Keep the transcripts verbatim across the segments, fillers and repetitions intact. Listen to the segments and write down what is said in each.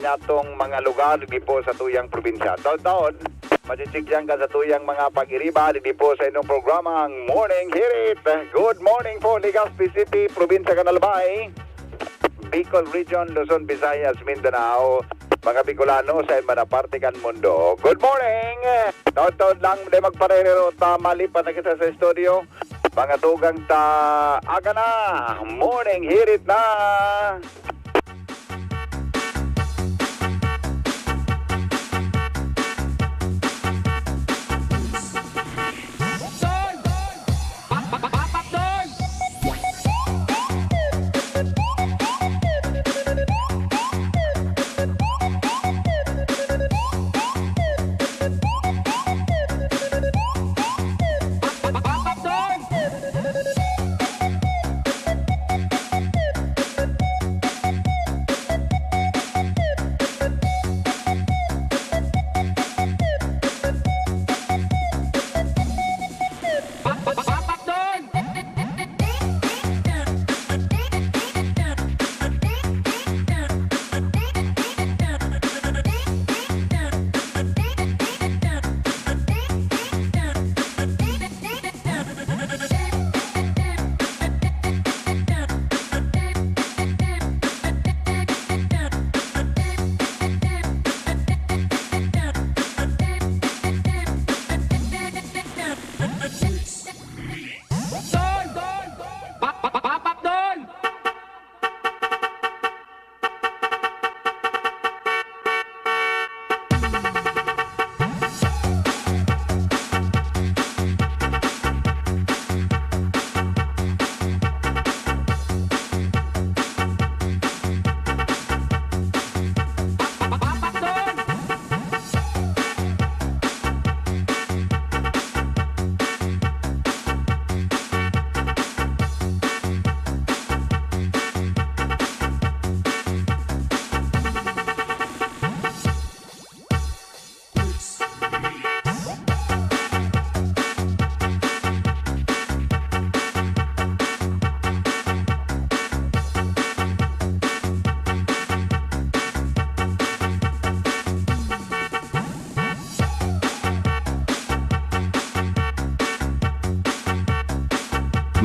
natong mga lugar digdi po sa tuyang probinsya. Taon-taon, machechekyahan ka sa tuyang mga pag-iriba digdi po sa inyong programang Morning Hirit. Good morning po, Legazpi City, Probinsya kan Albay, Bicol Region, Luzon, Visayas, Mindanao, mga Bicolano sa iba na parte kan mundo. Good morning! Taon-taon lang, di magparerero, ta malipat na kita sa studio. Mga tugang ta, aga na! Morning Hirit na!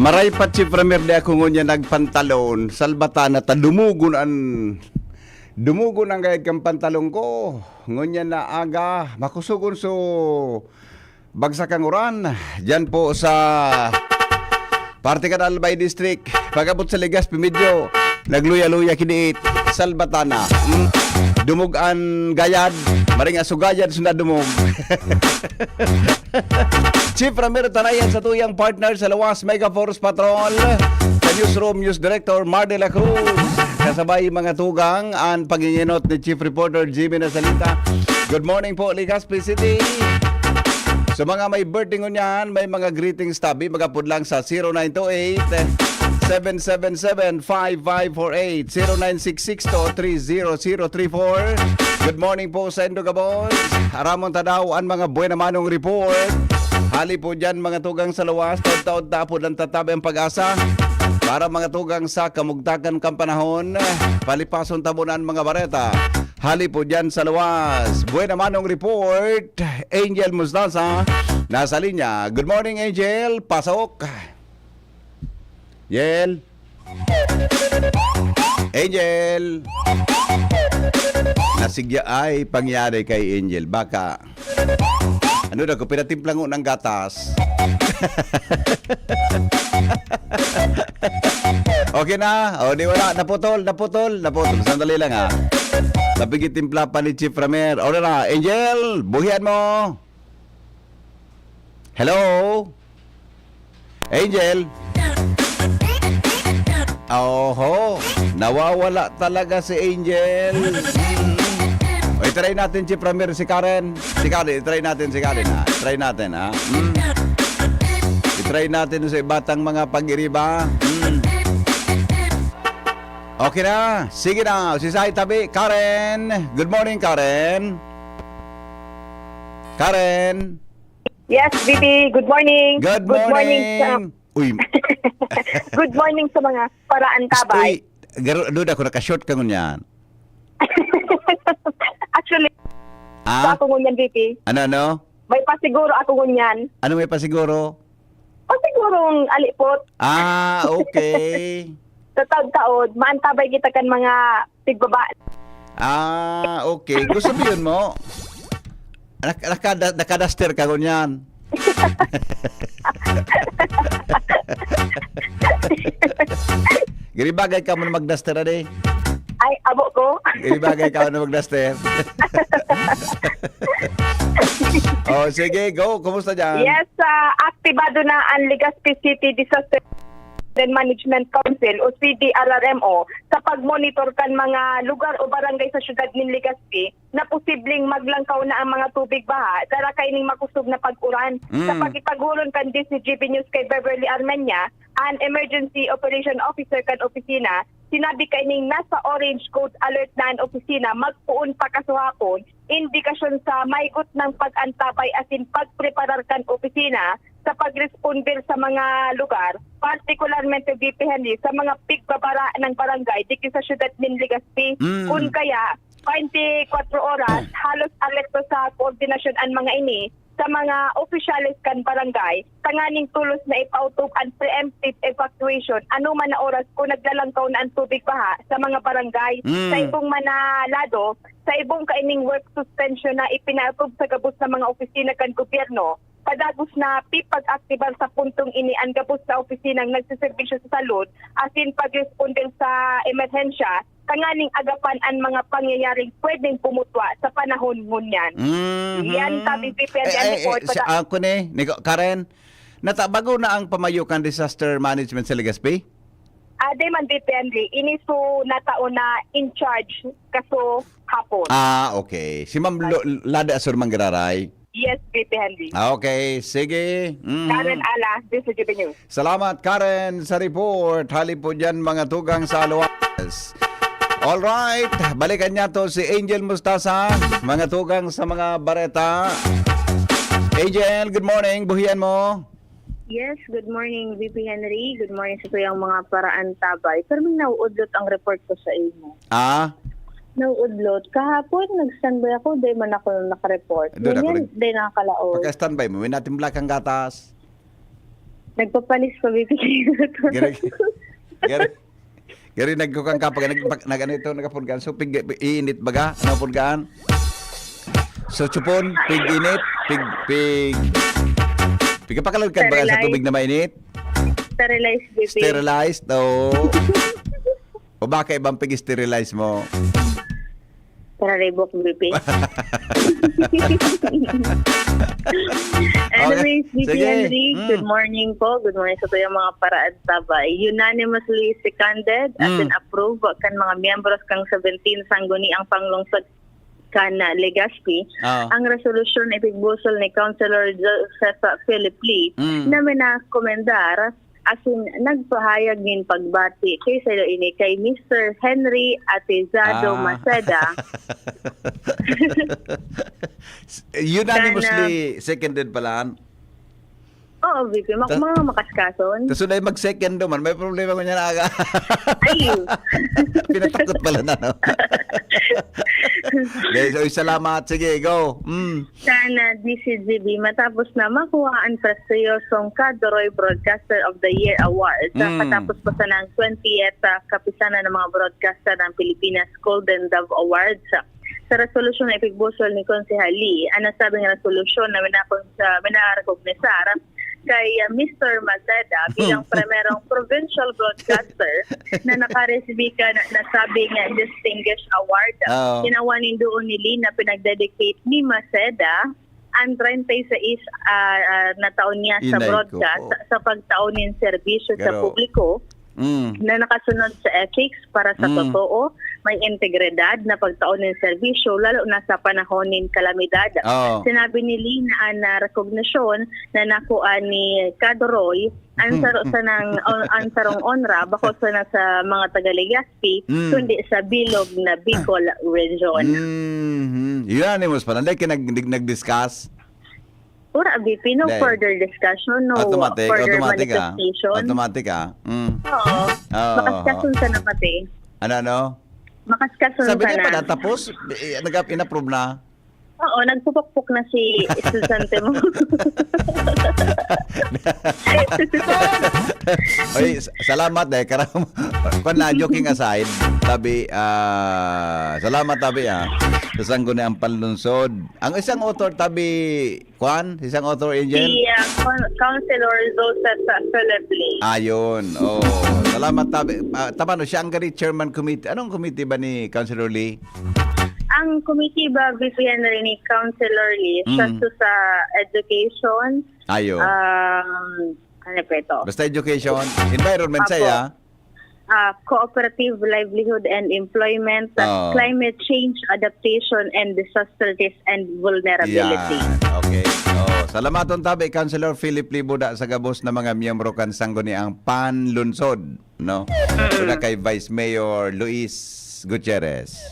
Maray pa, Chief Ramir, di ako ngunyan nagpantalon. Salbata na ta, dumugon an, dumugon ang gayad kan pantalon ko. Ngunyan na aga, makusugon so bagsak ang uran. Diyan po sa parte kan Albay District. Pag-abot sa Legazpi, medyo nagluya-luya kiniit. Salbata na. Mm. Dumog an gayad. Maring aso gayad, sunda dumog. Chief Ramiro Tanayan sa tuyang partner sa Lawas Mega Force Patrol. Sa newsroom, News Director Mar de la Cruz. Kasabay mga tugang, ang panginginot ni Chief Reporter Jimmy Nasalita. Good morning po, Legazpi City. Sa mga may birthday ngunyan, may mga greetings tabi, magapod lang sa zero nine two eight, seven seven seven, five five four eight, zero nine six six two three zero zero three four. Good morning po sa Indo Gabos. Aramon ta daw an mga buena manong report. Hali po dyan, mga tugang sa luwas, taod-taod ta po lang tatabi ang pag-asa para mga tugang sa kamugtakan kan panahon. Palipason ta muna an mga bareta. Hali po dyan sa luwas. Buena manong report, Angel Mostaza, nasa linya. Good morning, Angel. Pasok. Angel. Angel. Nasigya ay pangyari kay Angel. Baka, ano na ko, pinatimpla ko ng gatas. Okay na? O, di wala. Naputol, naputol, naputol. Sandali lang, ha. Napigit timpla pa ni Chief Ramer. O na, Angel, buhian mo. Hello? Angel? Oho, nawawala talaga si Angel. Mm. O, i-try natin, Chief Ramir, si Karen. Si Karen, i-try natin si Karen, ha? I-try natin, ha? Mm. I-try natin sa ibatang mga pag-iriba. Mm. Okay na. Sige na. Si Sai tabi. Karen. Good morning, Karen. Karen. Yes, V P. Good morning. Good Good morning sa morning. Uy. Good morning sa mga paraantabay. Uy, garo-, duda ko, naka-short ka ngunyan. Ah? Ako ngunyan, V P. Ano, ano? May pasiguro ako ngunyan. Ano may pasiguro? Pasigurong alipot. Ah, okay. Sa taod-taod, maantabay kita kan mga pigbaba. Ah, okay. Gusto mo yun mo? Nak- nakada- nakadaster ka ngunyan. Giri bagay ka mo na magdaster, ade. Ay, abo ko. Giri bagay ka mo na magdaster. Oh, sige, go. Kumusta dyan? Yes, ah, aktibado na ang Legazpi City Disaster Management Council o C D R R M O sa pagmonitor kan mga lugar o barangay sa siyudad nin Legazpi na posibleng maglangkaw na ang mga tubig baha dara kaining makusog na pag-uran. Sa Mm. pakikagulon kan D C G B News kay Beverly Armenia, an Emergency Operation Officer kan opisina, sinabi kaining nasa orange code alert na an opisina magpoon pa kasuhapon, indikasyon sa maygot nang pag-antabay asin pagpreparar kan opisina sa pag-responder sa mga lugar, partikularmente, V P Henry, sa mga pigbabara ng barangay digdi sa siyudad nin Legazpi. Mm. Kun kaya, twenty-four oras, halos alerto sa koordinasyon an mga ini sa mga opisyales kan barangay, tanganing tolos na ipautob an preemptive evacuation anoman na oras kun naglalangkaw na an tubig baha sa mga barangay. Mm. Sa ibong man na lado, sa ibong kaining work suspension na ipinautob sa gabos na mga opisina kan gobyerno, padagos na pipag-aktibar sa puntong ini an gabos na opisinang nagseserbisyo sa salud asin pag-responder sa emerhensya tanganing agapan an mga pangyayaring pwedeng pumutwa sa panahon ngunyan. Mhm. Yan, sabi, V P N D N Eh, eh, report eh, sa si, ako ni, ni Karen, natabago na ang pamayo kan disaster management sa Legazpi? Ade man, V P N D, ini so natao na in charge kaso hapon. Ah, okay. Si Ma'am Lo-, Lada Asur Manggiraray? Yes, V P Henry. Ah, okay, sige. Mm. Karen Ala, D C G B News. Salamat, Karen, sa report. Hali po dyan, mga tugang sa Aluanes. All right, balikan niya to si Angel Mustasa, mga tugang sa mga bareta. Angel, good morning. Buhian mo. Yes, good morning, V P Henry. Good morning sa tuyang mga paraantabay. Pero may nauudlot ang report ko sa imo. Ah? Nauudlot. Kahapon, nag-standby ako. Di man ako nakareport. Doon ako Ganyan, nag- di nakakalaog. Pagka-standby mo, may natimpla kang gatas. Nagpapalis pa, V P Henry. Gari, gari, gari, nagkukang ka pag nag-, pag, nag-, ano ito, nagkapurgaan. So, pig, iinit baga? Ano purgaan? So, chupon, pig init, pig, pig, pig, pakalagkad baga sa Sterilized. Tubig na mainit? Sterilized, V P. Sterilized, oo. O baka ibang pig-sterilize mo? Tararibok, V P. Anyways, Okay. V P Sige. Henry, Mm. good morning po. Good morning sa tuyang mga paraantabay. Unanimously seconded as Mm. in approved kan mga miyembros kan seventeen Sangguniang Panglungsod kan, ah, Legazpi, Ah. ang resolusyon na ipigbusol ni Councilor Joseph Philip Lee Mm. na minakomendar asin nagpahayag nin pagbati kay sa ini kay Mister Henry Atizado Ah. Maceda. Unanimously Kana seconded pala. Oo, V P. Mak-, Ta-, mga makaskason. Tas wala yung mag-second naman. May problema ko niya na aga. Ay. Pinatakot pala na, no? Okay, so, salamat. Sige, go. Mm. Sana D C G B, matapos na makuha ang prestiyosong Kadoroy Broadcaster of the Year Award, sa Mm. katapos pa sana ang twentieth, ah, kapisanan ng mga broadcaster ng Pilipinas Golden Dove Awards. Sa resolusyon na ipigbusol ni Konsehal Lee, ang nasabing resolusyon na minakon-, sa, minarekognisar kay, ah, Mister Maceda bilang primerong provincial broadcaster na nakaresibika na nasabing, ah, distinguished award. Oo. Kinawan nin duon ni Lee na pinagdedicate ni Maceda ang treinta y seis, ah, ah, na taon niya sa Inay ko broadcast po. sa pagtao nin serbisyo sa Pero publiko Mm. na nakasunod sa ethics para sa Mm. totoo, may integridad na pagtao nin serbisyo, lalo na sa panahon nin kalamidad. Oo. Sinabi ni Lee na ang, ah, rekognasyon na nakuha ni Kadoroy ang Hmm, saro hmm. sanang, o, ang sarong onra, bako sana sa mga taga Legazpi, Hmm. kundi sa bilog na Bicol Region. Mhm. Unanimous pala. Dahil ka nag-, nag-, nag-discuss? Wala, V P, no Dahil further discussion, no automatic, further automatic, ah. manifestation. Automatic, ah. Mm. Oo. Oo, Makaskason oo. sana pati. Ano, ano? Makaskason Sabi niya sana. pala, tapos, eh, nag-, in-approve na? Oo, nagpupukpok na si estudyante mo. Oy, s- salamat eh. Karam, kwan lang, joking aside. Tabi, ah, salamat tabi ah. Sa Sangguniang Panlunsod. Ang isang author tabi, kwan, isang author, Angel? Si uh, Con- Councilor Joseph uh, Philip Lee. Ayun. Oh, salamat tabi. Ah, tama no, siya ang gari chairman committee. Anong committee ba ni Councilor Lee? Ang committee ba, V P Henry, ni Councilor Lee, siya Mm. to sa education, Ayun. um, ano pa ito? Basta education, environment Apo. saya. Ah, cooperative livelihood and employment, Oo. climate change adaptation and disaster risk and vulnerability. Yan. Okay. Oh, salamaton tabi, Councilor Philip Lee Buda, sa gabos na mga miyembro kan Sangguniang Panlunsod, no? Una kay Vice Mayor Luis Gutierrez.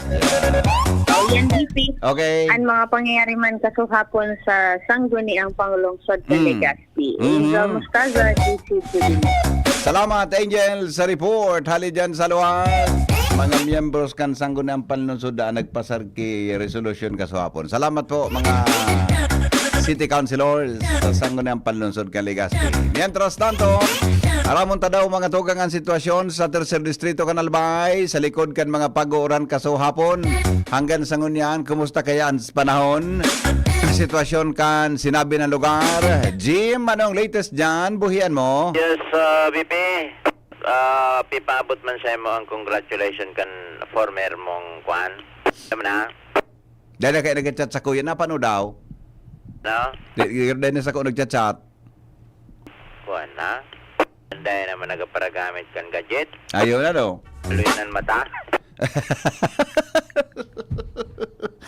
So, yan, V P. Okay. Ang mga pangyayari man kasuhapon sa Sangguniang Panlungsod sa Mm. Legazpi. Mhm. Angel Mostaza, D C T V. Salamat, Angel, sa report. Hali dyan sa luwas. Mga miyembros kan Sangguniang Panlunsod na nagpasar ki resolusyon kasuhapon. Salamat po, mga city councilors sa Sangguniang Panlunsod kan Legazpi. Mientras tanto, aramon ta daw, mga tugang, ang sitwasyon sa Tercer Distrito kan Albay, sa likod kan mga pag-uuran kasuhapon. Hanggang sa ngunyan, kumusta kaya ang panahon? Sitwasyon kan sinabi ng lugar. Jim, anong latest dyan? Buhian mo? Yes, uh, V P. Uh, pipaabot man sa imo ang congratulations kan former mong kwan. Alam mo na? Dahil na kayo nag-chat sa kuya, napano daw? No? Di- di- Dahil na sa ko nag-chat. Kwan na? Dahil naman nagaparagamit kan gadget. Ayun, ano? Luyan ang mata.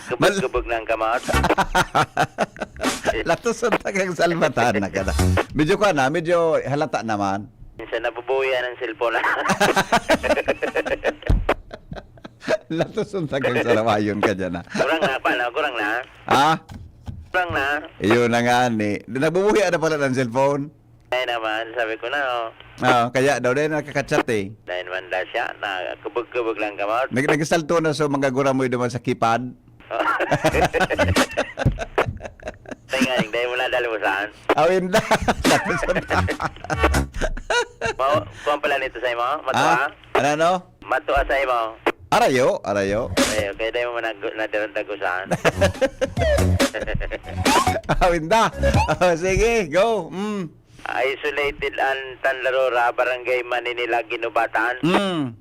Gubog-gubog na ang kamot. Latos ang tagang salbatan na ka na. Medyo ka na, medyo halata naman. Minsan nabubuyan ang cellphone. Latos ang tagang salawayon ka dyan, ha? Kurang na, paano? Kurang na? Ha? Kurang na? Iyon na nga, ni. Nabubuhi na pala ng cellphone. Ay naman, sabi ko na, oh. Ah, kaya daw din nakakachat eh. Dahil man daw siya, na kubog-kubog lang kamot. Nag nagsalto na sa mga guramoy naman sa keypad. Ay nga, dahil mo na dalawasan. Awin na. Mau, kuwan pala nito sa imo? Matua? Ah, ano, ano? Matua sa imo. Arayo, arayo. Ay, okay, dahil mo na, na dagusan. Awin na. Oh, sige, go. Mm. Isolated ang Tanlarora, Barangay Maninila, Ginubatan. Mm.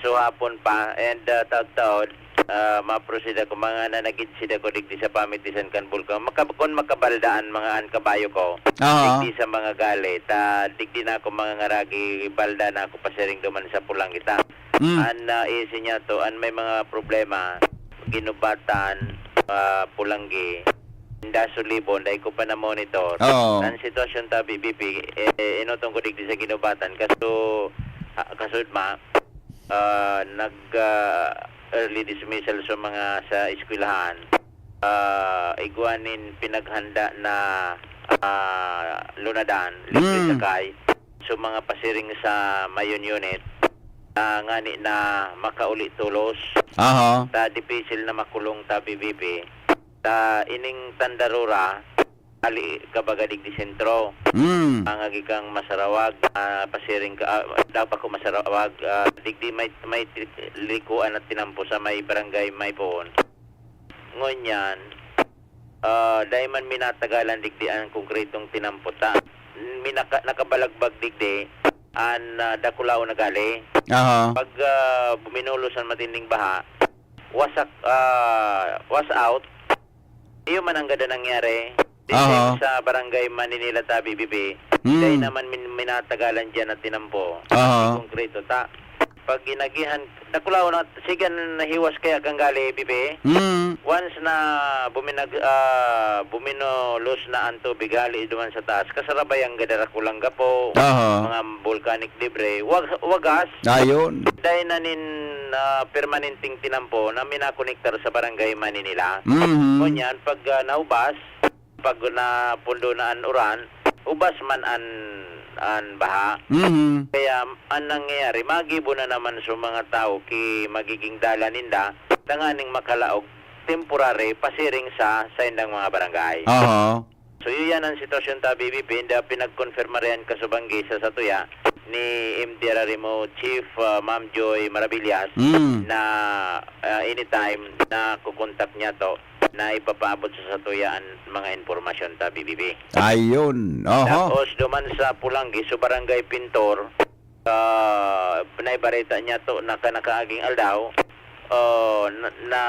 So hapon pa, and uh, taod-taod, uh, maproceed ako, mga nanagid sida ko digdi sa pamitisan kan bulkan. Maka, kun makabaldaan mga an kabayo ko, Aha. digdi sa mga gali, ta digdi na ako mga ngaragi, balda na ako pasiring duman sa Pulangi ta. Mm. An uh, isi niya to, an may mga problema, Ginubatan, uh, Pulangi, Indaso Libon, dahil ko pa na-monitor. Oo. Ang sitwasyon ta, B B P, eh, inutong ko digdi sa Ginubatan. Kaso, ah, kasud ma, ah, nag ah, early dismissal sa mga sa eskwelahan. Ah, igwa nin pinaghanda na ah, lunadan, libre Mm. sakay, sa mga pasiring sa Mayon Unit, na ngani na makauli tolos. Aha. Ta dipisil na makulong ta B B P. Ta ining Tandarura, ali kabaga digdi sentro. Mm. Mga gikang Masarawag, ah, pasiring ka, ah, dapat ko Masarawag, ah, digdi may, may ti- likuan at tinampo sa may barangay may puon. Ngunyan, ah, dahil man minatagalan digdi ang konkretong tinampo ta, minaka, nakabalagbag digdi, an ah, dakulaw na gali. Aha. Pag ah, buminulos ang matinding baha, wasak, ah, was out, iyo man ang gada nangyari. Di Aha. Sa barangay Maninila ta, B B P, Hmm. dahil naman min- minatagalan dyan at tinampo. Aha. Konkreto ta. Pag ginagihan, dakulaw na, sigan nahiwas kaya kang gali, B B P. Mm. Once na buminag, ah, buminulos na ang tubig, hali duman sa taas, kasarabay ang gada rakulang gapo, Aha. mga volcanic debris, wag, wagas, Ayun. dahil na nin ah, permanenteng tinampo na minakonektar sa barangay Maninila. Mhm. Ngunyan, pag ah, naubas, pag napundo na an uran, ubas man an an baha. Mhm. Kaya an nangyayari, magibo na naman sa mga tao ki magiging dalan ninda, tanganing makalaog temporary pasiring sa saindang mga barangay. Aha. So, iyan ang sitwasyon ta, B B P, and uh, pinagkonfirma riyan kasubanggi sa satuya ni M D R R M O Chief uh, Ma'am Joy Maravillas Mm. na uh, anytime na kukontak niya to na ipapaabot sa satuya ang mga impormasyon ta, B B P. Ayun. Aha. Tapos duman sa Pulanggi, sa Barangay Pintor, ah, naibareta niya to na kanakaaging aldaw, oh, na, na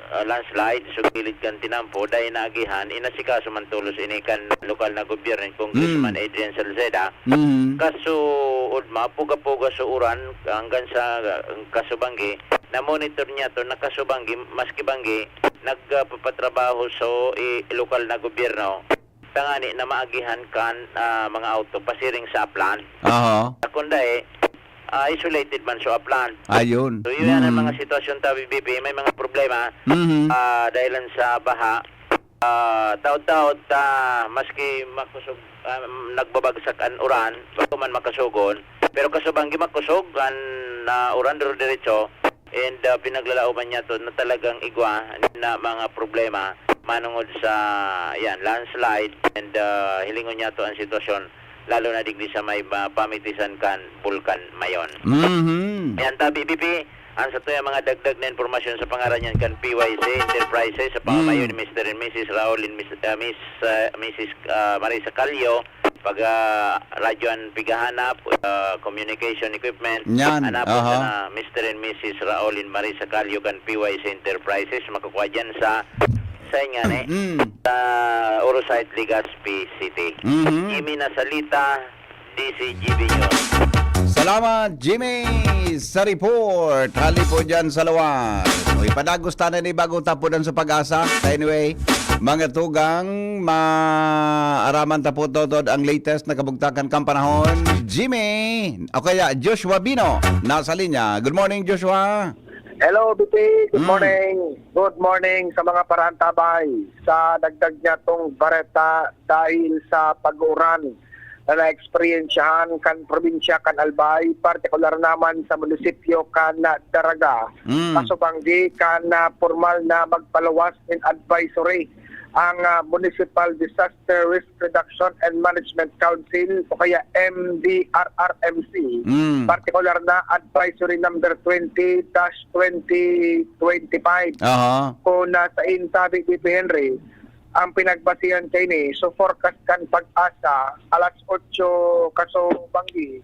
ah, landslide sa gilid kan tinampo, dahil naagihan, inasikaso man tolos ini kan lokal na gobyerno, Congressman Mm. Adrian Salceda. Mm. Kasuod, mapuga-puga sa uran hanggang sa ah, kasubanggi, na-monitor niya to, nakasubanggi, maski banggi, nagpapatrabaho sa i- lokal na gobyerno. Tangani na maagihan kan ah, mga auto pasiring sa Aplan. Aha. Kung dai, ah, isolated man sa Aplan. Ayun. So, yun ang Mm. mga sitwasyon ta, B B P, may mga problema Mhm. ah, dahil lang sa baha. Ah, taod-taod, ah, maski makusog, ah, nagbabagsak ang uran, bago man makasugon, pero kasubanggi makusog ang ah, uran diro diretso, and ah, pinaglalaoban niya to na talagang igwa na mga problema manungod sa yan, landslide, and ah, hilingon niya to ang sitwasyon, lalo na digdi sa may ah, pamitisan kan Bulkan Mayon. Mhm. Yan ta, B B P, ang satuyang mga dagdag na impormasyon sa pangaran yan kan P Y C Enterprises sa pamamayo Mm. ni Mister and Missus Raul and Miss, ah, Miss, ah, Missus ah, Marisa Calio, pag ah, radyoan pighahanap, ah, communication equipment, Yan, hanapon aha. na Mister and Missus Raul and Marisa Calio kan P Y C Enterprises, makukuha dyan sa sa nga ni Mm. sa Orosite, Legazpi City. Mhm. Jimmy Nasalita, D C G B News. Salamat, Jimmy, sa report. Hali po dyan sa luwas. O, ipadagos tayo ni bago tapudan sa pag-asa. Anyway, mga tugang, maaraman ta po totod ang latest na kabugtakan kan panahon. Jimmy, o kaya Joshua Bino, nasa linya. Good morning, Joshua. Hello, B P. Good Mm. morning. Good morning sa mga parantabay. Sa dagdag niya tong bareta dahil sa pag-uran na naeksperyensyahan kan probinsya kan Albay, partikular naman sa munisipyo kan Daraga, Mm. kasubanggi kan ah, pormal na magpaluwas nin advisory ang ah, Municipal Disaster Risk Reduction and Management Council o kaya M D R R M C, Mm. partikular na Advisory Number twenty dash twenty twenty-five. Aha. Kung nasa intabi ni Henry, ang pinagbasihan kaini, so forecast kan pag-asa, alas otso kasubanggi,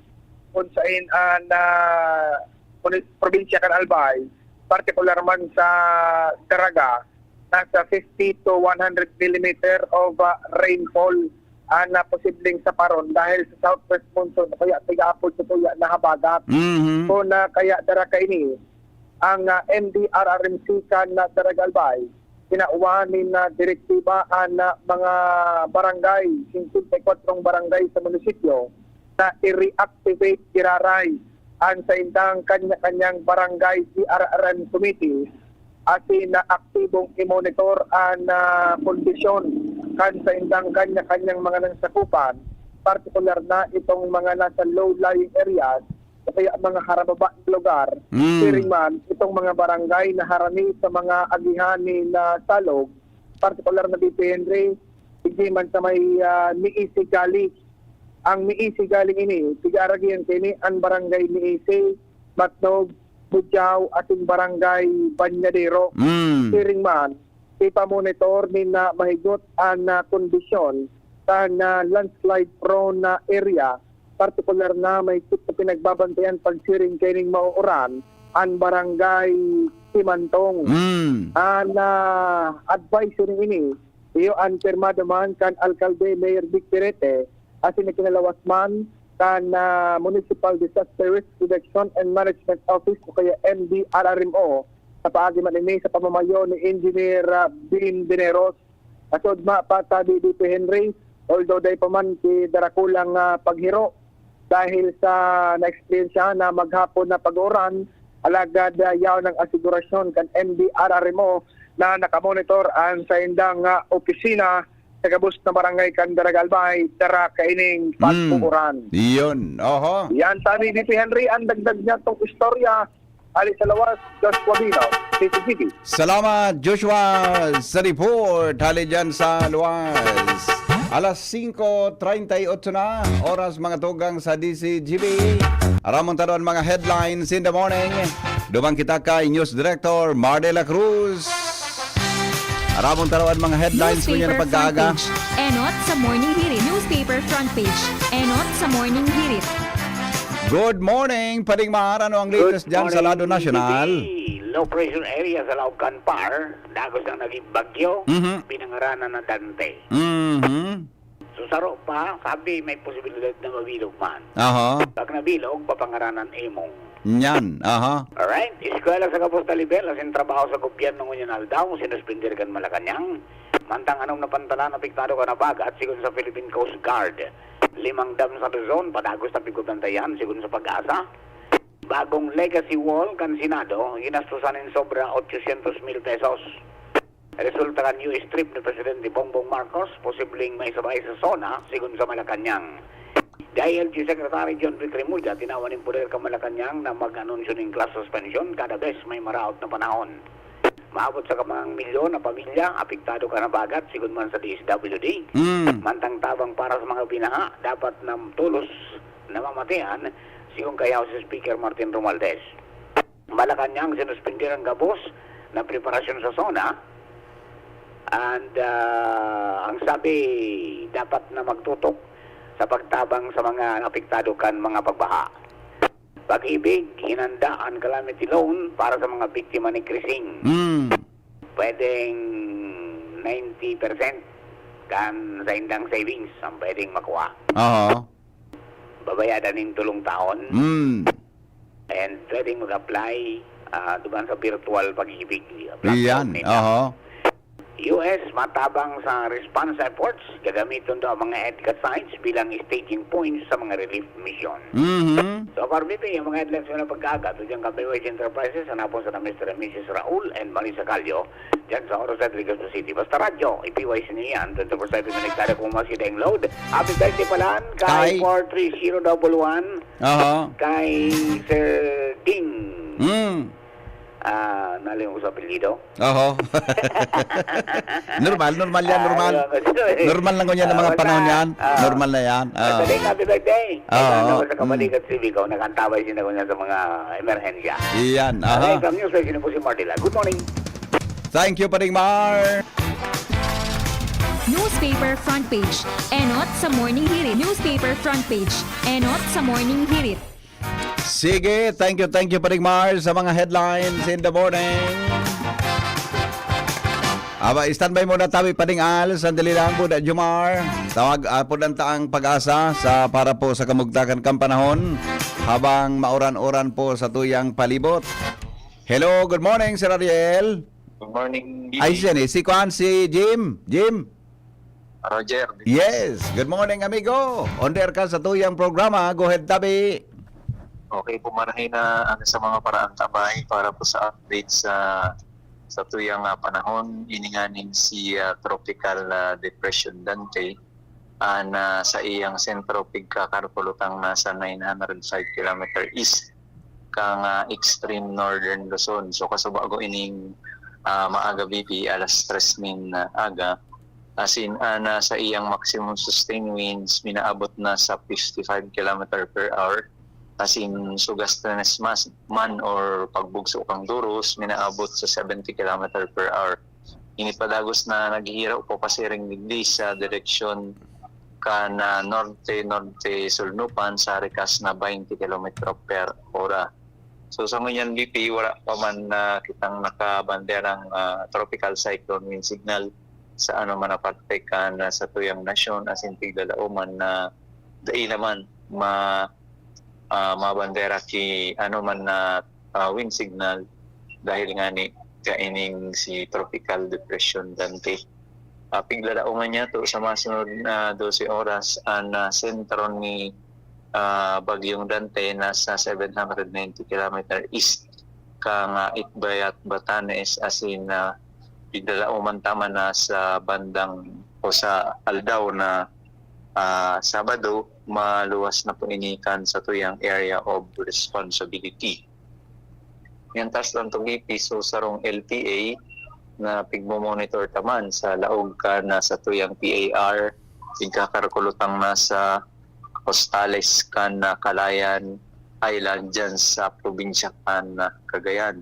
kung sain ang ah, muni- probinsya kan Albay, partikular man sa Daraga, nasa fifty to one hundred millimeter of ah, rainfall ang ah, posibleng saparon dahil sa southwest monsoon o kaya tigaapod sa tuya na habagat. Mhm. Kung ah, kaya dara kaini, ang ah, M D R R M C kan ah, Daraga Albay, kinawan nin ah, direktiba ang ah, mga barangay, singkwenta y kwatro barangay sa munisipyo, na i-reactivate giraray ang saindang kanya-kanyang barangay D R R M committee, asin na aktibong i-monitor ang ah, kondisyon kan saindang kanya-kanyang mga nangsakupan, partikular na itong mga nasa low-lying areas o kaya mga harababa na lugar. Mm. Siring man, itong mga barangay na harani sa mga agihan ni na salog, partikular na B P Henry, hindi man sa may ah, Miisi Gali. Ang Miisi Gali ini, tig-aragihan kaini ang barangay Miisi, Matnog, Bujaw, asin barangay Banyadero. Mm. Siring man, ipamonitor nin na mahigot ang ah, kondisyon sa na landslide prone na area, partikular na may kit na pinagbabantayan pagsiring kaining mauuran ang barangay Simantong. Mm. Ang ah, advisory ini, iyo ang pirmado man kan Alkalde Mayor Vic Perete, asin na kinalawas man kan ah, Municipal Disaster Risk Reduction and Management Office o kaya M D R R M O, sa paagi man ini sa pamamayo ni Engineer ah, Bin Dineros. Kasod ma pa sa B D P Henry, although dai pa man ki darakulang ah, paghiro dahil sa na-experience na maghapon na pag-uran, alagad ah, yaon ang asigurasyon kan M D R R M O na nakamonitor ang saindang ah, opisina sa gabos na barangay kan Daraga Albay, dara kaining pag-uuran. Iyon. Oho. Yan, sabi ni P Henry, ang dagdag niya tong istorya, ali sa lawas, Joshua Bino. Salamat, Joshua, sa report. Hali dyan sa luwas. Alas singko treinta y ocho na, oras mga tugang sa D C G B. Aramon ta an mga headlines in the morning. Duman kita kay News Director Mar de la Cruz. Aramon ta an mga headlines ngunyan na pagkaaga. Enot sa Morning Hirit. Newspaper front page. Enot sa Morning Hirit. Good morning, Pading Mar. Ano ang latest dyan sa lado nasyonal? Low pressure area sa Laog Kanpar, dagos ang naging bagyo, Mhm. pinangaranan na Dante. Mhm. So saro pa, sabi may posibilidad na mabilog man. Aha. Pag nabilog, papangaranan Emong. Nyan. Aha. Alright, eskwela sa gabos na level, asin trabaho sa gobyerno ngunyan aldaw, sinuspender kan Malacañang. Mantang anom na pantalan apektado kan habagat, sigon sa Philippine Coast Guard. Limang dam sa Luzon, padagos na pigbabantayan, sigon sa Pag-asa. Bagong legacy wall kan Senado, ginastosan nin sobra ochocientos mil pesos. Resulta kan U S trip ni Presidente Bongbong Marcos, posibleng maisabay sa SONA, sigon sa Malacañang. D I L G Secretary John P. Trimulya tinawan nin poder kan Malacañang na mag-anunsyo nin class suspension kada bes may maraot na panahon. Maabot sa kamang milyon na pamilya apektado kan habagat, sigon man sa D S W D. Mm. Mantang tabang para sa mga binaha, dapat na tolos na mamatian, sigon kay House Speaker Martin Romualdez. Malacañang sinuspindi ang gabos na preparasyon sa SONA. And ah, ang sabi, dapat na magtutok sa pagtabang sa mga apektado kan mga pagbaha. Pag-ibig, hinanda an calamity loan para sa mga biktima ni Krising. Mm. Pwedeng ninety percent kan sa indang savings ang pwedeng makuha. Aha. Babayadan nin tulong taon. Mm. And pwedeng mag-apply ah, duman sa virtual pag-ibig. Platform Iyan. nila. Aha. U S matabang sa response efforts, gagamiton daw ang mga EDCA sites bilang staging points sa mga relief mission. Mhm. So, Farming Day, ang mga headlines mo na pagkaaga, ito dyan kami, Wise Enterprises, hanapon sa Mister and Missus Raul and Marisa Callo, dyan sa Oro Centro, Legazpi City. Basta radyo, i-P Y C niyo yan, twenty-four seven konektado kung mas kita yung load. Happy birthday pala kay Kay- four three zero double one, Aha. kay Sir Ding. Mm. Ah, nalimutan ko sa apelyido. Oho. Normal, normal yan, normal. Ah, ano, ano, eh. Normal lang ngunyan ang mga Ah, basta, panahon yan. ah, Normal na yan. Ah. Basta, happy birthday. Ah, Ikaw na oo. sa kabalikat, Sibigaw, nakantabay siya na ngunyan sa mga emerhensya. Iyan, Okay, aha. from News Station po si Martila. Good morning. Thank you, Pading Mar. Newspaper front page. Enot sa Morning Hirit. Newspaper front page. Enot sa Morning Hirit. Sige, thank you, thank you, Pading Mar, sa mga headlines in the morning. Aba, standby muna tabi, Pading Al, sandali lang, Buda Jumar. Tawag, ah, po ng taang pag-asa sa para po sa kamugtakan kang panahon habang mauran-uran po sa tuyang palibot. Hello, good morning, Sir Ariel. Good morning, B B. Ay, siya ni, si Kuan, si Jim. Jim. Roger. Yes, good morning, amigo. On air ka sa tuyang programa. Go ahead, tabi. Okay po, marahay na ano sa mga paraang tabay para po sa update sa sa tuyang ah, panahon. Ini nga ning si ah, Tropical ah, Depression Dante, ah, na sa iyang sentro pigkakarpulutang nasa nine hundred five kilometer east kang ah, extreme northern Luzon. So kasubago ining ah, maaga, B B, alas tres nin ah, aga, as in, ah, na sa iyang maximum sustained winds, minaabot na sa fifty-five kilometer per hour. As in, sugas na mas man or pagbugso kang duros, minaabot sa seventy kilometer per hour. Ini padagos na naghihiraw po pasiring digdi sa direksyon kan ah, norte-norte sulnupan sa rikas na twenty kilometro per hora. So sa ngunyan, B P, wala pa man na kitang nakabanderang ah, tropical cyclone wind signal sa ano man na parte kan ah, sa tuyang nasyon, as in, piglalauman na dai naman ma ah, mabandera ki ano man na ah, wind signal dahil nga ni kaining si Tropical Depression Dante. Ah, piglalauman niya to sa masunod na dose oras ang ah, sentro ni ah, Bagyong Dante nasa seven hundred ninety kilometer east kang ah, Itbayat, Batanes, as in ah, piglalauman ta man na sa bandang o sa aldaw na ah, Sabado, maluwas na po ini kan sa tuyang area of responsibility. Mientras tanto, B P, so sarong L T A na pigmo-monitor ta man sa laog kan satuyang P A R, pigkakalkulo tang nasa costales kan, ah, Calayan Island diyan sa probinsya kan, ah, Cagayan.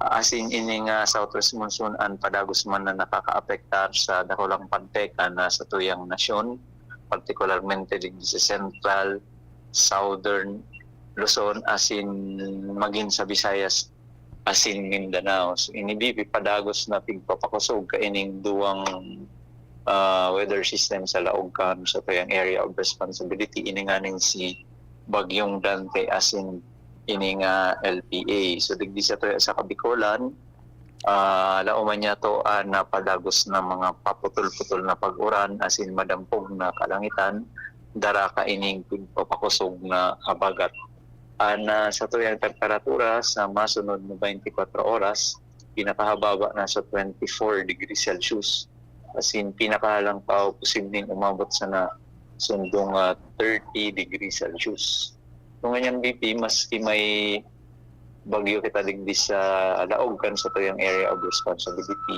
Asin ini nga southwest monsoon an padagos man na nakakaapektar sa dakulang pantekan na satuyang nasyon, partikularmente digdi sa central, southern Luzon, asin magin sa Visayas asin Mindanao. So, ini B P padagos na pigpapakosog kaining duwang, ah, weather system sa laog kan satuyang area of responsibility, ini nganing si Bagyong Dante asin ini nga L P A. So, digdi satuya sa Kabikolan, ah, laoman niya to an napadagos na mga paputol-putol na pag-uran asin madampog na kalangitan, dara kaining pigpapakosog na habagat. An, ah, satuyang temperatura sa masunod na twenty-four oras, pinakahababa na sa twenty-four degrees Celsius. Asin, pinakalangkaw, posibleng umabot sana sundong, ah, thirty degrees Celsius. So, ngunyan, B P, maski may bagyo kita digdi sa laog kan satuyang area of responsibility,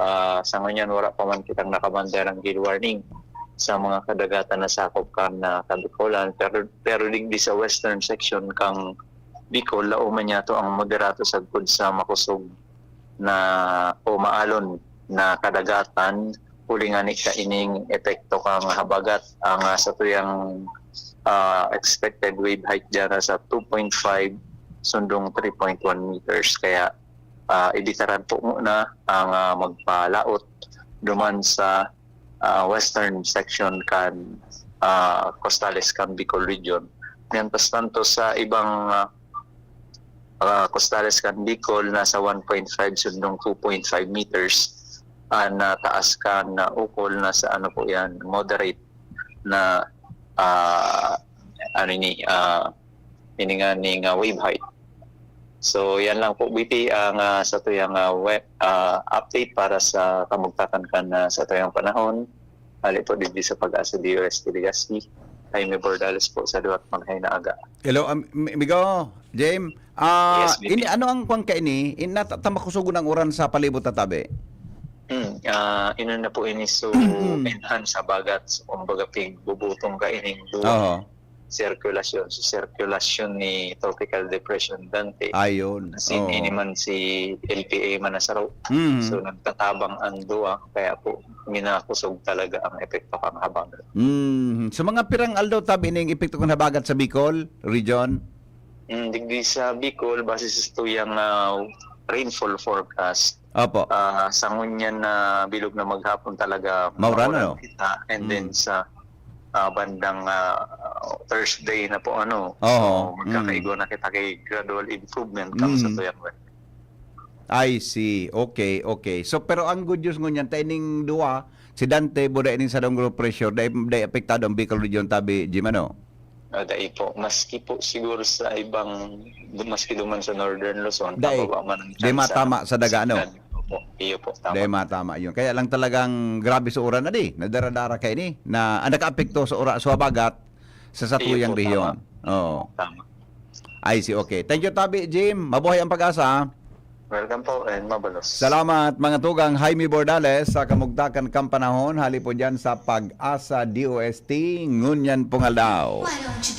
ah, sa ngunyan, wala pa man kitang nakabanderang gale warning sa mga kadagatan na sakop kan, ah, Kabikolan. Pero, pero digdi sa western section kang Bicol, laoman niya to ang moderato sagkod sa makosog na o maalon na kadagatan, huli ngani kaining epekto kan habagat. Ang, ah, satuyang, ah, expected wave height diyan nasa two point five sundong three point one meters. Kaya, ah, ibitaran po muna ang, ah, magpalaot duman sa, ah, western section kan, ah, costales kan Bicol Region. Mientras tanto, sa ibang, ah, ah, costales kan Bicol, nasa one point five sundong two point five meters. An, ah, taas kan, ah, ukol, nasa ano po yan, moderate na, ah, ano ini, ah, ini nga ning, ah, wave height. So, yan lang po, B P, ang, ah, satuyang, ah, we-, ah, update para sa kamugtakan kan, ah, satuyang panahon. Hali po digdi sa Pag-asa D O S T Legazpi. Jaime Bordales po sa liwat, maghay na aga. Hello, am-, mi-, migo, Jem. Ah, Yes, B P. Ini, ano ang kwan kaini? In, nata-, tamakusog ang uran sa palibot ta tabi? Hmm, ah, ino na po ini, so, enhance sa habagat. So, kumbaga, pigbubutong kaining duwa Oho. sirkulasyon. So, sirkulasyon ni Tropical Depression Dante. Ayun. As in, Oo. ini man si L P A man na saro. Mm. So, nagtatabang ang duwa, kaya po, minakusog talaga ang epekto kan habagat. Mm. So, mga pirang aldaw tabi ning epekto kan habagat sa Bicol region? Mm, digdi sa Bicol, base sa satuyang, ah, rainfall forecast, Opo. ah, sa ngunyan na bilog na maghapon talaga, Mauran, mauran ano? kita. And then Mm. sa, ah, bandang, ah, Thursday na po, ano. Oho. So, magkakaigo Mm. na kita kay gradual improvement kan Mm. satuyang weather. I see. Okay, okay. So, pero ang good news ngunyan, ta ining duwa, si Dante, buda ining sarong low pressure, dai, dai apektado ang Bicol Region tabi, Jim, ano? Ah, dai po. Maski po siguro sa ibang, maski duman sa Northern Luzon, Dai. pababa man ang Dai tsansa matama sa daga, ano? signal. Opo, iyo po, tama. Dai matama yun. Kaya lang talagang grabe sa uran na di, nadara-dara kaini, na, ah, nakaapekto sa ura-, sa habagat, sa Iyo satuyang po, rehiyon. tama. Oo. Tama. I see, okay. Thank you, Tabi Jim. Mabuhay ang Pag-asa, ha? Welcome po and mabalos. Salamat, mga tugang. Jaime Bordales, sa kamugtakan kan panahon, hali po dyan sa Pag-asa D O S T, ngunyan pong aldaw.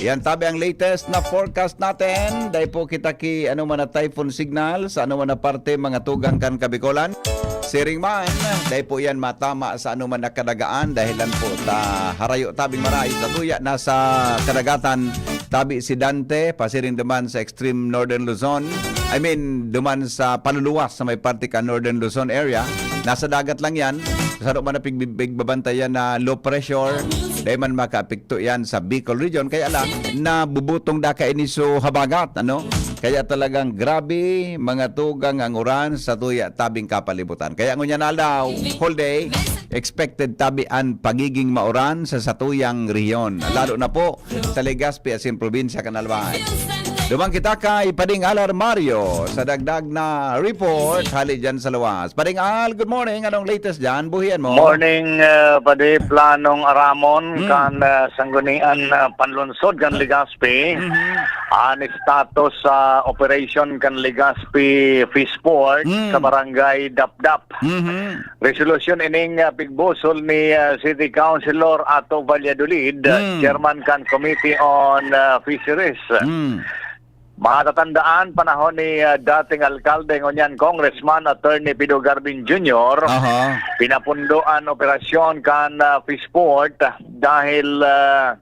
Yan, tabi ang latest na forecast natin. Dai po kita ki, ano man na typhoon signal, sa ano man na parte, mga tugang kan Kabikolan. Siring man, dai po yan matama sa ano man na kadagaan, dahilan po ta harayo tabing maray sa tuya na sa kadagatan, tabi si Dante, pasiring duman sa extreme northern Luzon. I mean, duman sa paluluwas sa may parte ka northern Luzon area. Nasa dagat lang yan. Sa man na pig-, pigbabantayan na low pressure, dai man makaapekto yan sa Bicol region. Kaya lang, nabubutong da kaini so habagat, ano? Kaya talagang grabe, mga tugang ang uran sa tuya tabing kapalibutan. Kaya ngunyan na aldaw, whole day, expected tabi an pagiging mauran sa satuyang rehiyon. Lalo na po sa Legazpi asin probinsya kan Albay. Duman kita kay Pading Al Armario sa dagdag na report hali dyan sa luwas. Pading Al, good morning. Anong latest dyan? Buhian mo. Morning, uh, Padi Planong Aramon, Hmm. kan, uh, Sanggunian, uh, Panlunsod, kan Legazpi. Mhm. An status sa operasyon kan Legazpi Fishport Mm. sa Barangay Dapdap. Mhm. Resolusyon ining, ah, pigbusol ni, ah, City Councilor Ato Valladolid, ah, Mm. Chairman kan Committee on, ah, Fisheries. Mm. Matatandaan, panahon ni, ah, dating alkalde, ngunyan Congressman Attorney Pido Garbin Junior, Aha. pinapundo an operasyon kan, ah, Fishport dahil, ah,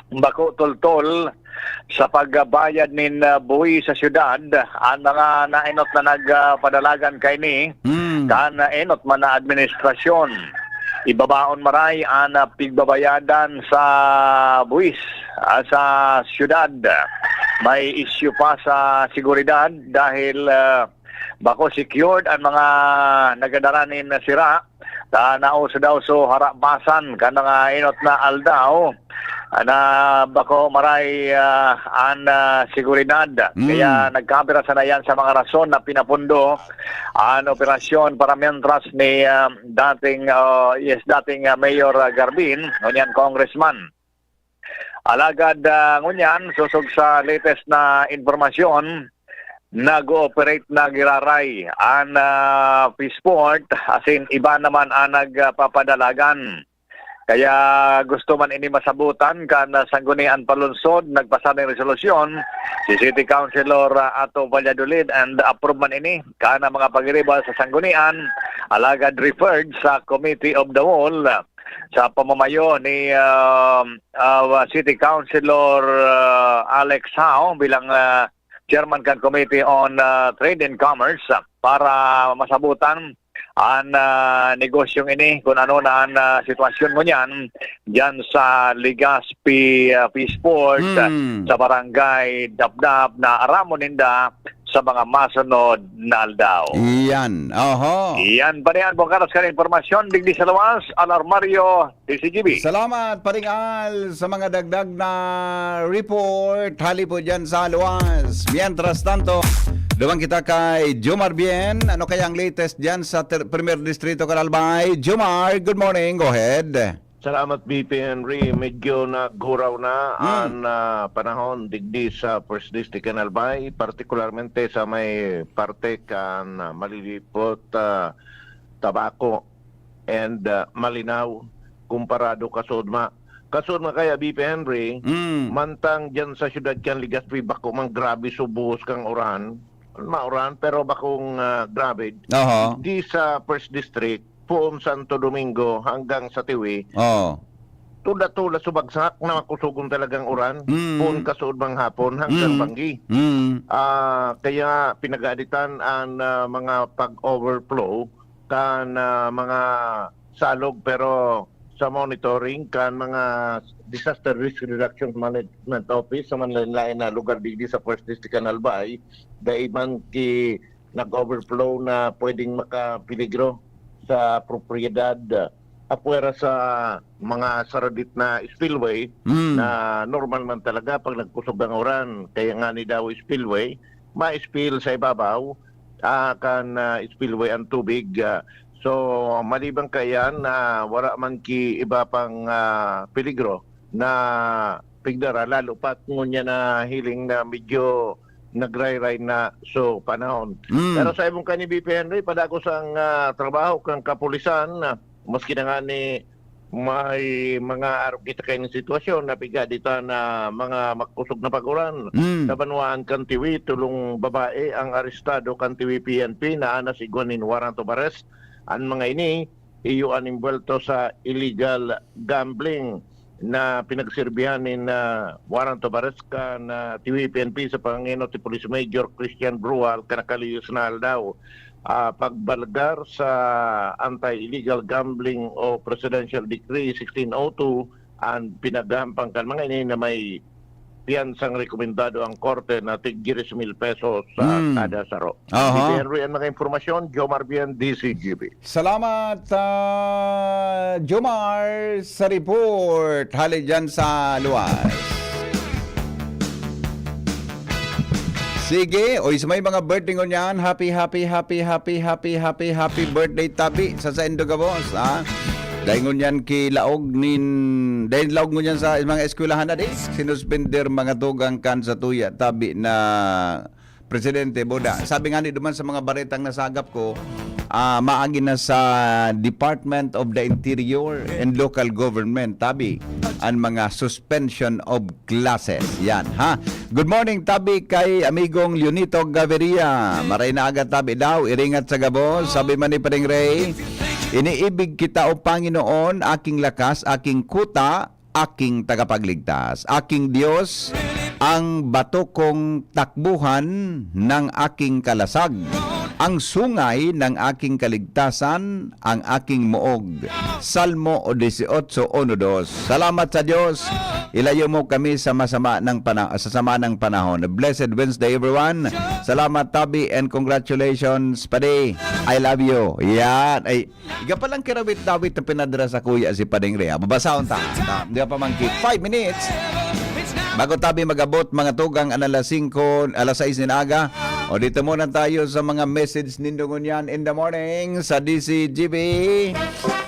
bako toltol sa pagbayad nin, ah, buwis sa syudad an mga naenot na nagpadalagan kaini Hmm. kan, ah, enot man na administrasyon. Ibabaon maray an, ah, pigbabayadan sa buwis, ah, sa syudad. May isyu pa sa seguridad dahil, ah, bako secured an mga nagadara nin sira ta nauso daw so harabasan kan mga enot na aldaw na bako maray, ah, an, ah, seguridad. Mm. Kaya nagkapira sana yan sa mga rason na pinapundo an operasyon para mientras ni, ah, dating, ah, yes, dating, ah, Mayor, ah, Garbin, ngunyan Congressman. Alagad, ah, ngunyan, sosog sa latest na impormasyon, nag-ooperate na giraray an, ah, Fishport, asin iba naman ang nagpapadalagan. Kaya gusto man ini masabutan kan, ah, Sanggunian Panlungsod, nagpasa nin resolusyon si City Councilor, ah, Ato Valladolid, and approve man ini kan mga pagiriba sa Sanggunian, alagad referred sa Committee of the Whole, ah, sa pamamayo ni, ah, ah, City Councilor, ah, Alex Hao bilang, ah, Chairman kan Committee on, ah, Trade and Commerce, ah, para masabutan an, ah, negosyong ini, kung ano na an, ah, sitwasyon ngunyan diyan sa Legazpi, ah, Fishport, ah, Hmm. sa Barangay Dapdap, na aramon ninda sa mga masunod na aldaw. Iyan. Oho. Iyan pa niyan, bukaras kan impormasyon, digdi sa luwas, Alarmario, D C G B. Salamat, Paring Al, sa mga dagdag na report. Hali po dyan sa luwas. Mientras tanto, duman kita kay Jomar Bien. Ano kaya ang latest dyan sa ter-, Primer Distrito, Canal Bay? Jomar, good morning. Go ahead. Salamat, B P Henry. Medyo naghuraw na Hmm. an, ah, panahon digdi sa First District, Canal Bay, partikularmente sa may parte kan, ah, Malilipot, ah, Tabaco and, ah, Malinao, kumparado kasuodma. Kasuodma kaya, B P Henry, Mm. mantang diyan sa siyudad kan Legazpi, bako man grabe subos kang uran. Mauran, pero bakong, ah, grabe. Oho. Di sa First District, poon Santo Domingo hanggang sa Tiwi, Oo. tula-tula subagsak na makusugon talagang uran, Mm. poon kasuodmang hapon hanggang Mm. banggi. Mm. Ah, kaya pinagaditan an, ah, mga pag-overflow kan, ah, mga salog, pero sa monitoring kan mga Disaster Risk Reduction Management Office sa manlaen-laen na lugar digdi sa First District kan Albay, dai man ki nag-overflow na pwedeng makapeligro sa propiedad, ah, apwera sa mga saradit na spillway Mm. na normal man talaga pag nagkusog ang uran. Kaya nga ni daw spillway, ma-spill sa ibabaw, ah, kan, ah, spillway ang tubig, ah. So, maliban kaiyan na wala man ki iba pang, ah, peligro na pigdara, lalo pat ngunyan na hiling na medyo nagrayray na so panahon. Mm. Pero sa ibong kani, B P Henry, padagos ang, ah, trabaho kan kapulisan, ah, maski na nga ni may mga arog kita kaini sitwasyon na pigaditan na mga makusog na pag-uran. Mm. Sa banwaan kan Tiwi, tolong babae ang arestado kan Tiwi P N P na anas igwa nin warrant of arrest. An mga ini, iyo an imbwelto sa illegal gambling na pinagsirbihan nin, ah, warrant of arrest kan, ah, Tiwi P N P sa pangenot ni Police Major Christian Brual kan nakalihis na aldaw. Ah, pagbalgar sa Anti-Illegal Gambling o Presidential Decree sixteen oh two, an pinaghampang kan mga ini na may piyansang rekomendado ang korte na tig diyes mil pesos sa Hmm. kada saro. Aha. P P Henry, ang mga impormasyon, Jomar Bien, D C G B. Salamat, ah, Jomar, sa report. Hali dyan sa luwas. Sige, oy, sa may mga birthday ngunyan, happy, happy, happy, happy, happy, happy, happy birthday, tabi, sa saindo gabos, ha? Dahil ngunyan ki laog nin, dahil laog ngunyan sa mga eskwelahan na di, sinuspender mga tugang kan sa tuya tabi na presidente, Boda. Sabi nga ni duman sa mga baretang nasagap ko, ah, maagi na sa Department of the Interior and Local Government, tabi, ang mga suspension of classes. Yan, ha? Good morning, tabi kay amigong Leonito Gaviria. Maray na aga, tabi daw, iringat sa gabos. Sabi man ni Paring Ray, iniibig kita, O Panginoon, aking lakas, aking kuta, aking tagapagligtas. Aking Diyos, ang bato kong takbuhan ng aking kalasag, ang sungay ng aking kaligtasan, ang aking muog. Salmo dieciocho uno dos. Salamat sa Diyos, ilayo mo kami sa masama ng pana-, sa sama ng panahon. Blessed Wednesday, everyone. Salamat, Tabi, and congratulations, Padi. I love you. Yan. Ay, iga palang kirawit-dawit na pinadra sa kuya si Pading Rea. Babasahon ta. Ta-, di pa man ki-, five minutes. Bago tabi mag-abot, mga tugang, an alas singko, alas sais nin aga. O, dito muna tayo sa mga message nindo ngunyan in the morning sa D C G B.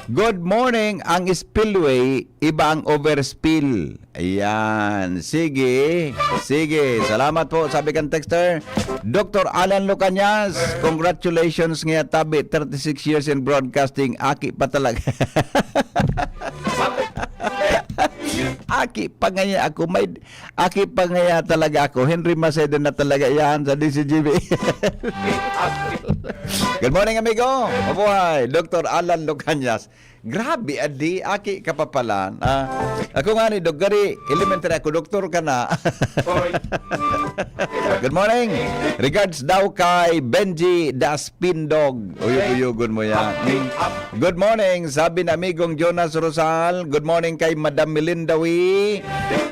Good morning, ang spillway, iba ang overspill. Ayan. Sige. Sige. Salamat po, sabi kan texter. Doctor Alan Lucanyas, congratulations nga tabi, thirty-six years in broadcasting. Aki pa talaga. Aki pa ngaya ako. May, aki pa ngaya talaga ako. Henry Macedo na talaga yan sa D C G B. Good morning, amigo. Mabuhay, Doctor Alan Lucanyas. Grabe, adi, aki ka pa pala. Ah, ako nga ni Dok, gari, elementary ako, doktor ka na. Good morning. Regards daw kay Benji the Spin Dog. Uyog-uyogon mo yan. Mm. Good morning, sabi ni amigong Jonas Rosal. Good morning kay Madam Melinda Wee.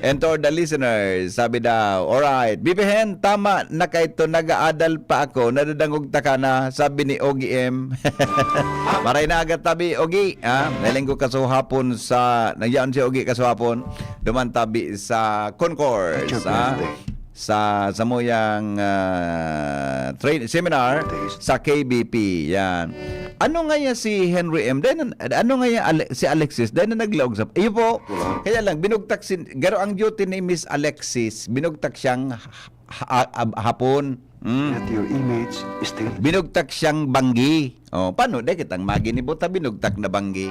And to the listeners, sabi daw, alright, Bibihen, tama na kay to, nag-aadal pa ako, nadadangog ta ka na, sabi ni Ogie M. Maray na aga tabi, Ogie, ha? Nalinggo kasuhapon sa, nagyaon si Ogie kasuhapon, duman tabi sa concourse, Teacher ha? Wednesday. Sa, sa muyang, ah, train, seminar sa K B P, yan. Ano nga ya si Henry M? Dahil nan-, ano nga ya Ale-, si Alexis? Dahil na naglaog sa, iyo po, kaya lang, binugtak sin-, garo ang duty ni Miss Alexis, binugtak siyang ha-, ha-, hapon. Mm. That your image is still Binugtak siyang banggi. Oh, paano? Di kitang maginibo ta, binugtak na banggi.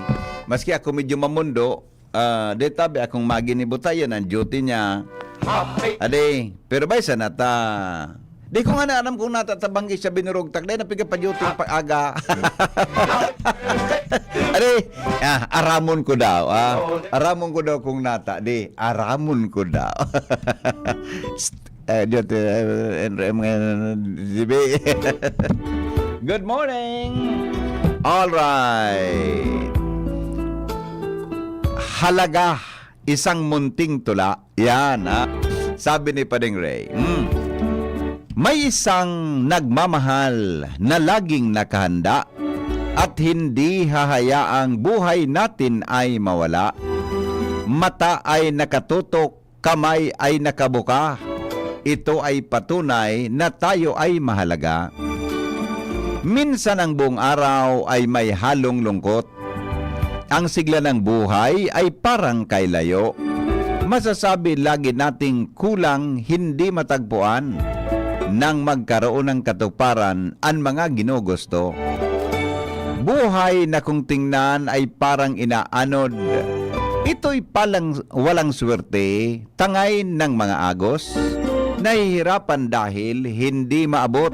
Maski ako medyo mamundo, ah, di tabi akong maginibo ta, yan ang duty niya. Ade, pero bay, sana ta. Di ko nga na alam kung nata ta banggi siya binurugtak. Dahil napiga pa duty pa aga. Ade, ah, aramon ko daw, ah. Aramon ko daw kung nata. Di, aramon ko daw. Eh, Diyot, eh, N R M ngayon, G B. Good morning! All right. Halaga, isang munting tula. Yan, ha? Sabi ni Pading Ray, hmm, "May isang nagmamahal na laging nakahanda at hindi hahayaang buhay natin ay mawala. Mata ay nakatutok, kamay ay nakabuka. Ito ay patunay na tayo ay mahalaga." Minsan ang buong araw ay may halong lungkot. Ang sigla ng buhay ay parang kailayo. Masasabi lagi nating kulang, hindi matagpuan. Nang magkaroon ng katuparan ang mga ginugusto. Buhay na kung tingnan ay parang inaanod. Ito'y palang walang swerte, tangay ng mga agos. Nahihirapan dahil hindi maabot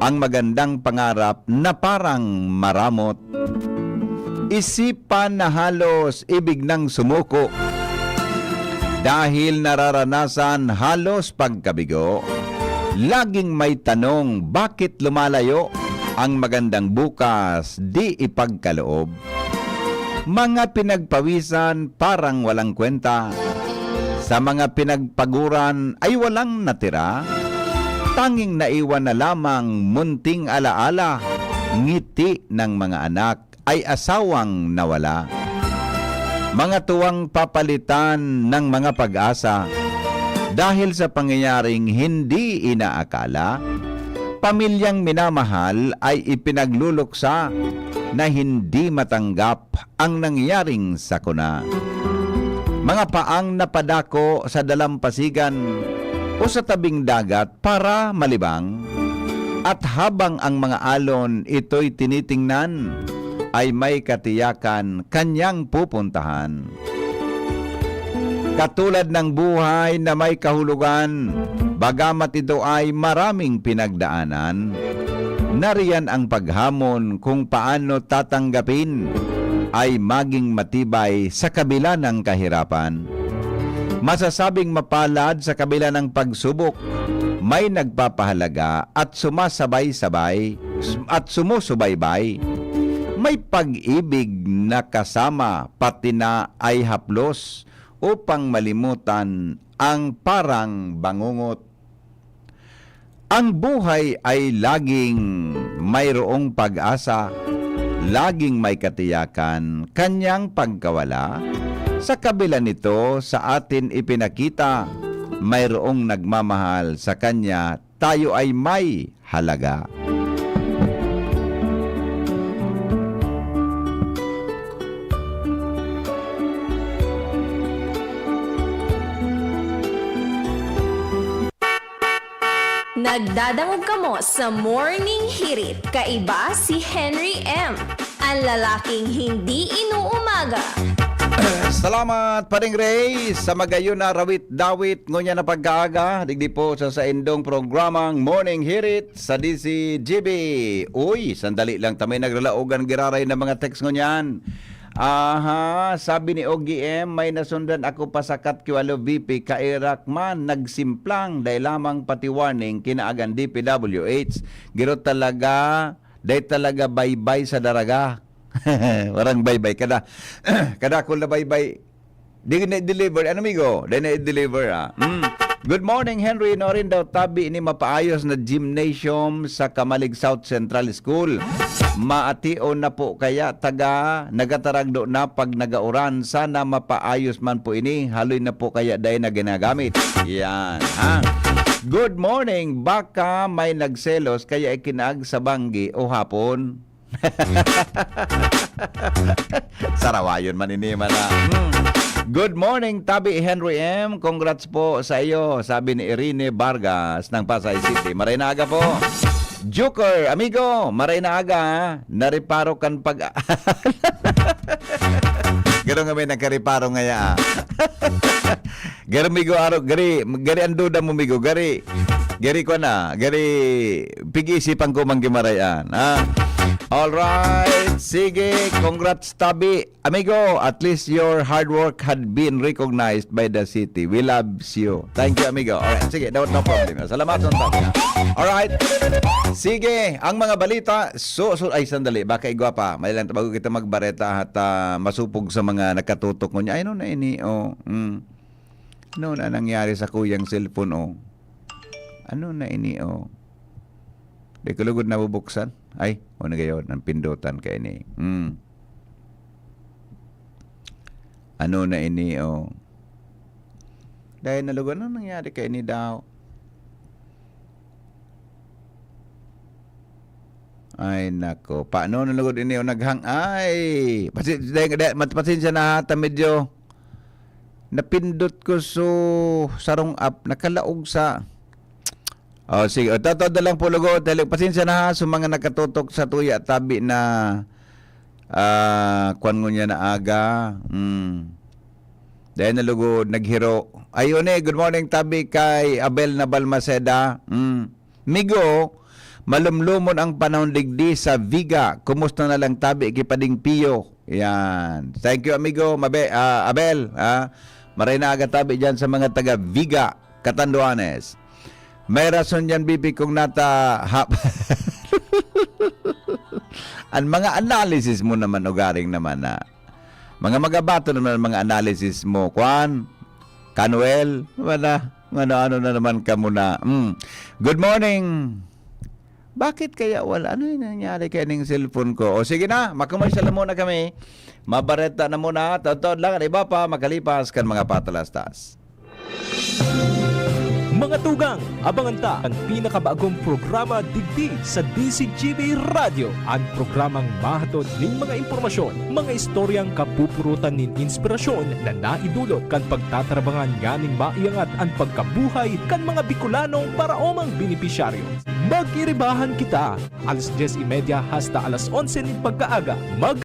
ang magandang pangarap na parang maramot. Isipan na halos ibig nang sumuko. Dahil nararanasan halos pagkabigo, laging may tanong, bakit lumalayo? Ang magandang bukas, di ipagkaloob. Mga pinagpawisan, parang walang kwenta. Sa mga pinagpaguran ay walang natira. Tanging naiwan na lamang munting alaala, ngiti ng mga anak ay asawang nawala. Mga tuwang papalitan ng mga pag-asa dahil sa pangyayaring hindi inaakala. Pamilyang minamahal ay ipinagluluksa. na hindi matanggap ang nangyaring sakuna. Mga paang napadako sa dalampasigan o sa tabing dagat para malibang, at habang ang mga alon ito'y tinitingnan, ay may katiyakan kanyang pupuntahan. Katulad ng buhay na may kahulugan, bagamat ito ay maraming pinagdaanan, nariyan ang paghamon kung paano tatanggapin ay maging matibay sa kabila ng kahirapan. Masasabing mapalad sa kabila ng pagsubok, may nagpapahalaga at sumasabay-sabay at sumusubaybay. May pag-ibig na kasama, pati na ay haplos upang malimutan ang parang bangungot. Ang buhay ay laging mayroong pag-asa, laging may katiyakan kanyang pagkawala. Sa kabila nito, sa atin ipinakita, mayroong nagmamahal sa kanya, tayo ay may halaga. Nagdadangog kamo sa Morning Hirit, kaiba si Henry M, ang lalaking hindi inuumaga. Salamat, Paring Ray, sa magayon na rawit-dawit ngunyan na pagkaaga, digdi po sa saindong programang Morning Hirit sa D C G B. Uy, sandali lang, tamay naglalaogan giraray na mga text ngunyan. Aha, sabi ni O G M, may nasundan ako pa sa Katkiwalo V P, kairak man, nagsimplang, dai lamang pati warning, kinaagan D P W H. Giro talaga, dai talaga baybay sa daraga. Warang baybay, kada, kada ako na baybay, di na deliver. Ano, migo? Di na deliver, ah. Mm. Good morning, Henry. Norin daw tabi ini mapaayos na gymnasium sa Kamalig South Central School. Maation na po kaya taga nagataragdo na pag nagauran. Sana mapaayos man po ini. Haloy na po kaya dai na ginagamit. Yan, ha? Good morning. Baka may nagselos kaya ikinaag sa banggi o hapon. Sarawayon man ini man na. Hmm. Good morning, Tabi Henry M. Congrats po sa iyo, sabi ni Irene Vargas ng Pasay City. Maray na aga po. Joker, amigo, maray na aga. Nareparo kan pag... Garo nga may nagkareparo ngaya, ah. Garo, migo, aro, gari, gari ang duda mo, migo, gari. Gari ko na, gari pig-isipan ko man gimarayan, ha? All right, sige, congrats, Tabi. Amigo, at least your hard work had been recognized by the city. We love you. Thank you, amigo. Alright, sige, no, no problem. Salamat sa Tabi, ha? Alright. Sige, ang mga balita, so, so, ay, sandali, baka igwa pa. May lang, bago kita magbareta at ah, masupog sa mga nakatutok mo niya. Ay, ano na ini, oh. Mm. Ano na nangyari sa kuyang cellphone, oh? Ano na ini, oh? Di ko lugod nabubuksan. Ay, o na gayon, ang pindutan ka ini. Hmm. Ano na ini, oh? Dahil na lugod, ano nangyari ka ini daw? Ay, nako. Paano na lugod ini, oh? Naghang, ay! Pasi, dahil, dahil, mat- pasensya na ha, ta medyo napindot ko so sarong app, nakalaog sa... Oh, sige. O, totoo na lang po, lugod. Dahil pasensya na ha, sa mga nakatutok sa tuya, tabi na, ah, kwan ngunyan na aga. Mm. Dahil na lugod, naghiro. Ayun eh, good morning, tabi kay Abel na Balmaceda. Mm. Migo, malumlumon ang panahon digdi sa Viga. Kumusta na lang tabi, kipading Pio? Yan. Thank you, amigo. Mabe, ah, Abel, ah. Maray na aga tabi dyan sa mga taga Viga, Catanduanes. May rason yan, Bibi, kung nata... Hap. Ang mga analysis mo naman, ugaring naman na. Mga magabato naman ang mga analysis mo. Kwan, Kanuel, wala. Ano-ano na naman ka muna. Mm. Good morning. Bakit kaya wala? Ano yung nangyari kaya ning cellphone ko? O sige na, makomersyal na muna kami. Mabareta na muna. Taod-taod lang, ang iba pa, makalipas kan mga patalastas. Mga tugang, abangan ta an pinakabagong programa digdi sa D Z G B Radyo, an programang mahatod nin mga impormasyon, mga istoryang kapupurutan nin inspirasyon na naidulot kan pagtatarabangan nganing maiangat an pagkabuhay kan mga Bicolanong paraomang benepisyaryo. Magkiribahan kita, alas dyes y media hasta alas onse nin pagkaaga. Mag-